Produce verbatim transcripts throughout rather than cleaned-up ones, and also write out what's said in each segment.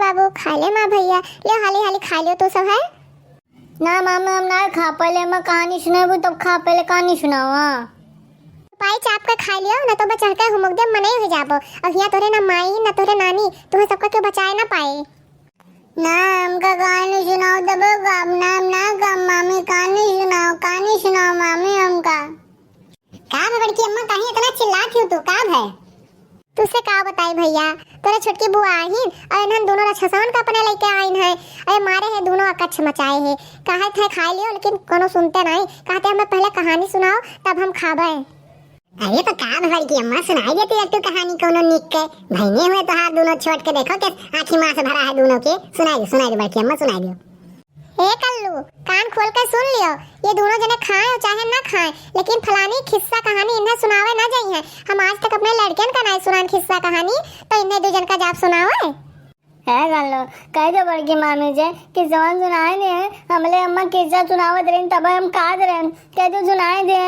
बाबू, खाइ ले माँ भइया, ले हाली हाली खाइ लियो तू सब है। ना मामी, हम ना खा, पहिले हमें कहानी सुनाबू तब खा, पहिले कहानी सुनावा। पाई चाप के खाइ लियो, ना तो बचढ़ के हुमुक दे, मनई होइ जाबो। अब हियाँ तोहरे ना माई, ना तोहरे नानी, तुहैं सबका केहू बचाए ना पाए। ना, हमका कहानी सुनाओ तब हम गाब, ना, हम ना गाब, मामी कहानी सुनाओ, कहानी सुनाओ मामी हमका। का भै बड़की अम्मा, काहे इतना चिल्लात हो तू, का भै? तुसे का बताई भइया, तोरे छोटकी बुआ आहिन और इन्हन दुनो राक्षसन का अपने लइके आइन है। अरे मारे है दुनो अकच्छ मचाए है, कहत है खाइ लियो लेकिन कोनो सुनते नाहीं, कहते हमें पहिले कहानी सुनाओ तब हम खाबे। अरे तो का भै बड़की अम्मा, सुनाइ देती एक ठो कहानी कोनो नीक के, भइने हुए तोहार दुनो छोट के, देखो के आँखी माँ से भरा है दुनो के, सुनाइ दे, सुनाइ दे बड़की अम्मा, सुनाइ दे। ए कल्लू, कान खोल के सुन लियो, ये दुनो जने खाएँ और चाहे ना खाएँ, लेकिन फलानी खिस्सा कहानी इन्हें सुनावे ना जइहैं। हम आज तक अपने लड़कियन का नाहीं सुनाइन खिस्सा कहानी, तो इन्हें दू जन का जाब सुनावे। ए कल्लू, कहि दो बड़की मामी जे कि जवन सुनाए दे, हमले अम्मा किस्सा सुनावत रहिन, तब हम खात रहेन, कहि दो सुनाए दे।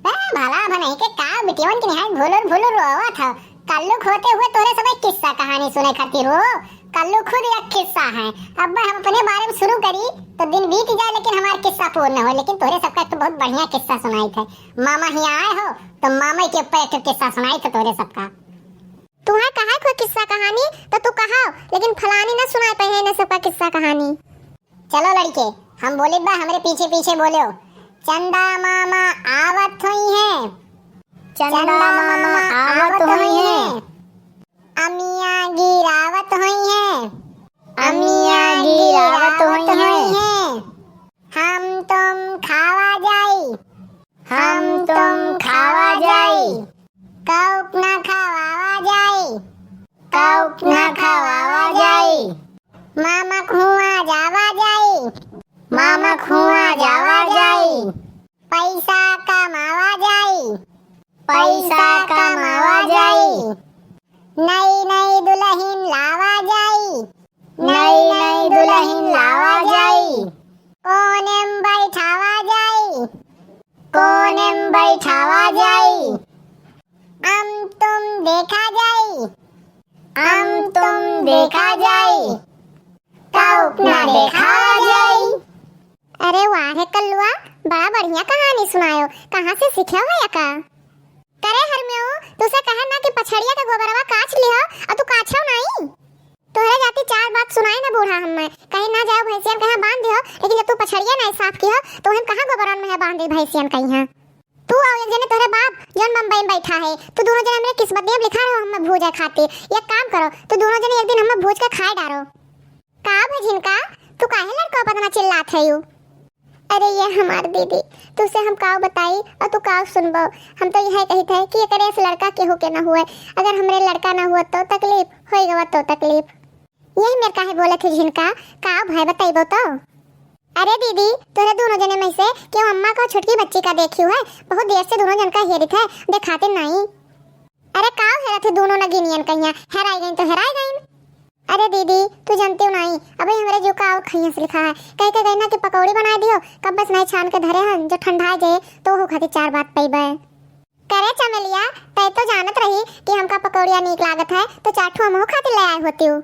बे, भला भनई के का बिटियवन के निहाय भुलुर भुलुर रोवत हौ। कल्लू क होते हुए तोरे सबे किस्सा कहानी सुने खातिर हो। कल्लू खुद एक किस्सा है। अब हम अपने बारे में शुरू करी तो दिन बीत जाए लेकिन हमार किस्सा पूर्ण न हो। लेकिन तोरे सबका एक ठो बहुत बढ़िया किस्सा सुनाइत है। मामा हियाँ आए हो तो मामा के ऊपर एक ठो किस्सा सुनाइत है तोरे सबका। तुहैं कहे क होय किस्सा कहानी तो तू कहो, लेकिन फलानी ना सुनाए पइहैं इन्हें सबका किस्सा कहानी। चलो लड़के, हम बोलित बा, हमरे पीछे पीछे बोलो। चंदा मामा आवत होइहैं। चंदा मामा आवत होइहैं। अमिया गिरावत होइहैं। अमिया गिरावत होइहैं। हम तुम खावा जाई। हम तुम खावा जाई। कउक ना खवावा जाई। कउक ना खवावा जाई। मामा क हुआँ जावा जाई। मामा क हुआँ जावा जाई। पैसा कमावा जाई। पैसा कमावा जाई। नई नई दुलहिन लावा जाई। नई नई दुलहिन लावा जाई। कोने में बैठावा जाई। कोने में बैठावा जाई। अम तुम देखा जाई। अम तुम देखा जाई। कउक ना देखा जाई। अरे वाह रे कल्लुआ, बड़ा बढ़िया कहानी सुनायो। कहाँ से सीख्यो है एका? करे हरमेऊ, तुसे कहे ना कि पछड़िया के गोबरवा काछ लिहो, अउर तू काछो नाई। तोहरे जाति चार बात सुनाई ना बूढ़ा हम्मे, कहीं ना जाओ भैंसियन कहाँ बांध दिहो, लेकिन जब तू पछड़िया नाई साफ किहो, तो हम कहाँ गोबरन में है बांध दी भैंसियन कहीं है। तू अउर एक जने तोहरे बाप, जौन बम्बई में बैठा है, तू दुनो जने हमरे किस्मत में लिखा रहो हम्मे भूजे खातिर। एक काम करो, तू दुनो जने एक दिन हम्मे भूज के खाए डारो। का भजिन का, तू काहे लड़का पर इतना चिल्लात है यू? अरे ये हमार दीदी, तुसे हम काव बताई अउर तू काव सुनबो? हम तो यह कहित है कि एकरे से लड़का केहू के ना हुए। अगर हमरे लड़का ना हुआ तो तकलीफ, होई गवा तो तकलीफ। यही मेर काहे बोलत है झिनका, काव भय बताइबो तो? अरे दीदी, तोहरे दुनो जने में से केहू अम्मा का छोटकी बच्ची का देखियो है? बहुत देर से दुनो जन का हेरित है, देखाते नाई। अरे काव हेरत है दुनो नगिनियन कहिया, हेराई गईन तो हेराई गईन। अरे दीदी, तू जनतिउ नाई, अबे हमरे जीव का अउर खइया से लिखा है। कह के गई ना कि पकौड़ी बनाए दियो, कब्बे से नाई छान के धरे हन, जो ठंडा जाए तो ओहू खातिर चार बात पइबे। करे चमेलिया, तै तो जानत रही कि हमका पकौड़िया नीक लागत है, तो चार ठो हमहू खातिर ले आए होतिउ।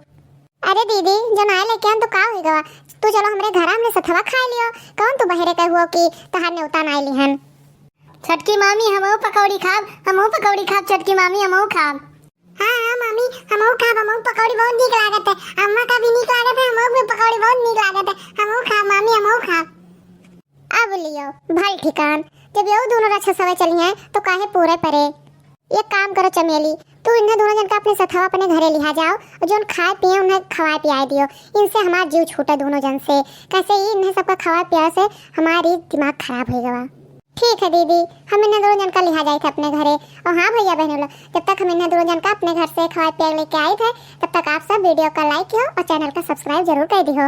अरे दीदी, जो नाई लेके आन तो का होई गवा, तू चलो हमरे घर हमरे सथवा खाए लियो, कौन तू बहरे के हुओ कि तहार नेवता नाई लिहन। छोटकी मामी, हमहू पकौड़ी खाब, हमहू पकौड़ी खाब, छोटकी मामी, हमहू खाब। हाँ, हाँ, मामी, हमहू खाब, हमहू पकौड़ी बहुत नीक लागत है। अम्मा का भी नीक लागत है, हमहू भी पकौड़ी बहुत नीक लागत है। हमहू खाब, मामी, हमहू खाब। अब लियो, भल ठिकान, जब यहू दुनो राक्षस हवे चली हैं, तो काहे पूरे परे? एक काम करो चमेली, तू इन्हें दुनो जन का अपने सथवा अपने घरे लिहा जाओ, और जौन खाए पिए उन्हें खवाए पियाए दियो। इनसे हमार जीव छूटे दुनो जन से, कैसे ही इन्हें सबका खवाए पियाए से हमारी दिमाग खराब हो गवा। ठीक है दीदी, हम इन्हें दोनों जन का लिहा जाइत है अपने घरे। और हाँ भैया बहनों लोग, जब तक हम इन्हें दोनों जन का अपने घर से खवाए पिए लेके आइत है, तब तक आप सब वीडियो का लाइक किहो और चैनल का सब्सक्राइब जरूर कर दिहो।